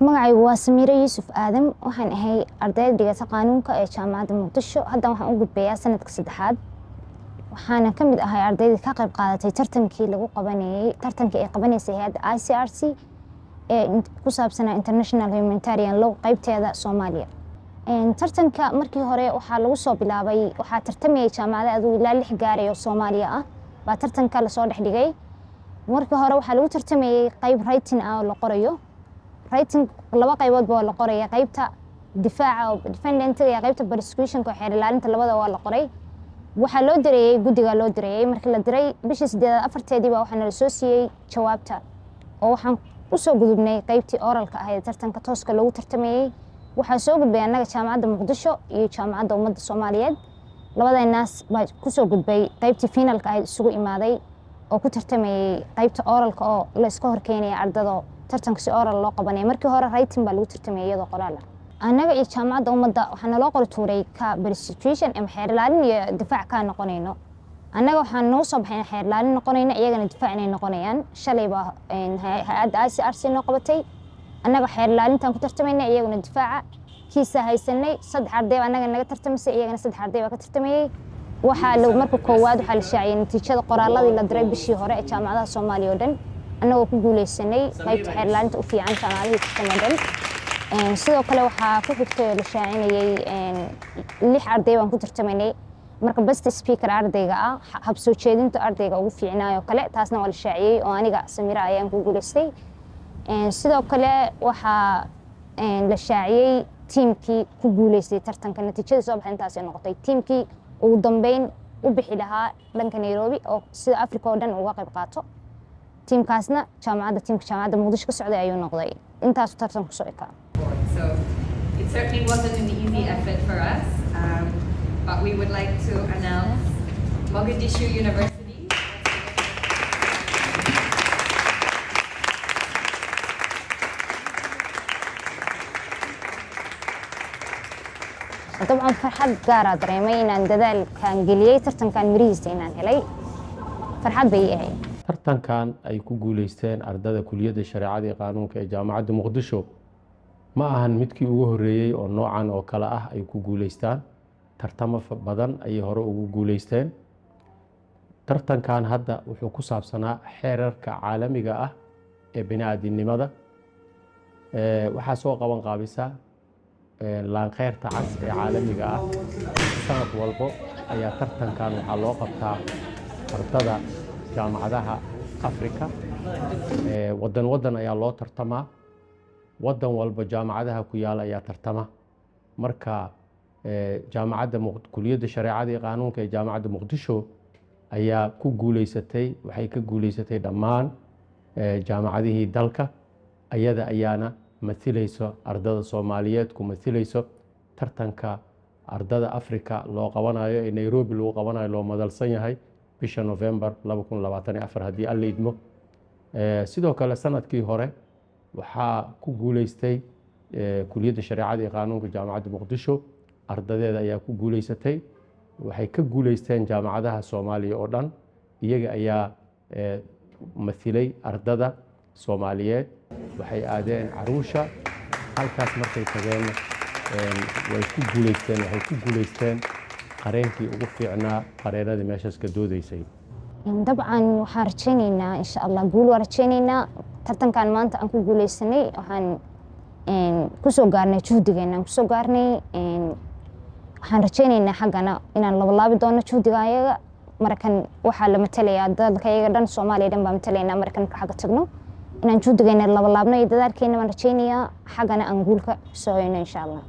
Magacaygu waa Samiire Yuusuf Aadam. Waxaan ahay ardayda dhigata qaanuunka ee Jaamacadda Muqdisho. Hadda waxaan u gudbayaa sanadka saddexaad. Waxaana ka mid ahay ardaydii ka qayb qaadatay tartankii lagu qabanayay, tartankii ay qabanaysay hay'adda ICRC ee ku saabsanaa International Humanitarian Law, qaybteeda Soomaaliya. Tartanka markii hore waxaa lagu soo bilaabay, waxaa tartamayay jaamacada adigu ilaa lix gaaray oo Soomaaliya ah baa tartanka lasoo dhex dhigay. Markii hore waxaa lagu tartamayay qayb writing ah oo la qorayo. Writing laba qaybood ba waa la qoraya: qaybta difaaca oo defendant-iga iyo qaybta prosecution-ka oo xeer ilaalinta. Labada waa la qoray. Waxaa loo direeyey guddiga loo direeyey. Markii la diray bishii sideedaad 4-teedii baa waxaa nala soo siiyey jawaabta, oo waxaan usoo gudubnay qaybtii oral-ka ahayd, tartanka tooska loogu tartamayey. Waxaa soo gudbay annaga Jaamacadda Muqdisho iyo Jaamacadda Ummadda Soomaaliyeed. Labadeenaas baa kusoo gudbay qaybtii final-ka ahayd, isugu imaaday oo ku tartamayey qaybta oral-ka oo la iska horkeenaya ardada, tartanka si oral loo qabanaya. Markii hore writing baa lagu tartamayay iyadoo qoraal ah. Annaga iyo Jaamacadda Ummadda waxaa naloo qori tuuray ka prosecution ama xeer ilaalin iyo difaac kaa noqonayno. Annaga waxaan noo soo baxay xeer ilaalin noqonayno, iyagana difaac inay noqonayaan. Shalay baa hay'adda ICRC noo qabatay. Annaga xeer ilaalintaan ku tartamayna, iyaguna difaaca. Kiisa haysanay saddex arday baa annaga naga tartamaysay, iyagana saddex arday baa ka tartamayey. Waxaa marka koowaad waxaa la shaaciyey natiijada qoraaladii la diray bishii hore ee jaamacadaha Soomaaliya oo dhan, annagoo ku guuleysanay qaybta xeer ilaalinta u fiican jaamacadihii tartamo dhan. Sidoo kale waxaa ku xigtay oo la shaacinayey, lix arday baan ku tartamaynay, marka best speaker ardayga ah, hab soo jeedinta ardayga ugu fiicnaayo kale, taasna waa la shaaciyey oo aniga Samira ayaan ku guuleystay. Sidoo kale waxaa la shaaciyey tiimkii ku guuleystay tartanka. Natiijadii soo baxay intaasay noqotay: tiimkii ugu dambeyn u bixi lahaa dhanka Nairobi oo sida Africa oo dhan uga qayb qaato, tiimkaasna jaamacadda, tiimka Jaamacadda Muqdisho ka socday ayuu noqday. Intaasu tartan kusoo ekaa. So it certainly wasn't an easy effort for us, but we would like to announce Mogadishu University. Dabcan farxad gaaraa dareemay inaan dadaalkan geliyey tartankan mirihiisa inaan helay. Farxad bay ii ahayd. Tartankan ay ku guuleysteen ardada kuliyadda shareecada iyo qaanuunka ee Jaamacadda Muqdisho ma ahan midkii ugu horreeyey oo noocan oo kale ah ay ku guuleystaan. Tartamo badan ayay hore ugu guuleysteen. Tartankan hadda wuxuu ku saabsanaa xeerarka caalamiga ah ee bini-aadinimada. Waxaa soo qaban qaabisa Laanqeyrta Cas ee caalamiga ah. Sanad walbo ayaa tartankan waxaa loo qabtaa ardada jaamacadaha Africa. Wadan wadan ayaa loo tartamaa, wadan walba jaamacadaha ku yaala ayaa tartama. Marka jaamacadda, kuliyadda shareecada iyo qaanuunka ee Jaamacadda Muqdisho ayaa ku guuleysatay. Waxay ka guuleysatay dhammaan jaamacadihii dalka. Ayada ayaana masilayso ardada Soomaaliyeed, ku masilayso tartanka ardada Africa loo qabanayo ee Nairobi lagu qabanayo, loo madalsan yahay bisha November 2024, haddii Alla idmo. Sidoo kale sanadkii hore waxaa ku guuleystay kuliyadda shareecada iyo qaanuunka Jaamacadda Muqdisho. Ardadeeda ayaa ku guuleysatay. Waxay ka guuleysteen jaamacadaha Soomaaliya oo dhan. Iyaga ayaa mathilay ardada Soomaaliyeed. Waxay aadeen Caruusha. Halkaas markay tageen way ku guuleysteen. Waxay ku guuleysteen qareenkii ugu fiicnaa qareenadii meeshaas ka doodeysay. Dabcan waxaan rajayneynaa, insha Allah, guul waan rajayneynaa. Tartankan maanta aan ku guuleysanay waxaan kusoo gaarnay juhdigeena aan kusoo gaarnay. Waxaan rajayneynaa xaggana inaan labalaabi doono juhdiga ayaga. Markan waxaa la matalayaa dalka iyaga dhan, Soomaaliya dhan baa matalaynaa. Markan marka xagga tagno inaan juhdigeena labalaabno iyo dadaalkeena baan rajaynayaa, xaggana aan guul ka soo hoyno, insha Allah.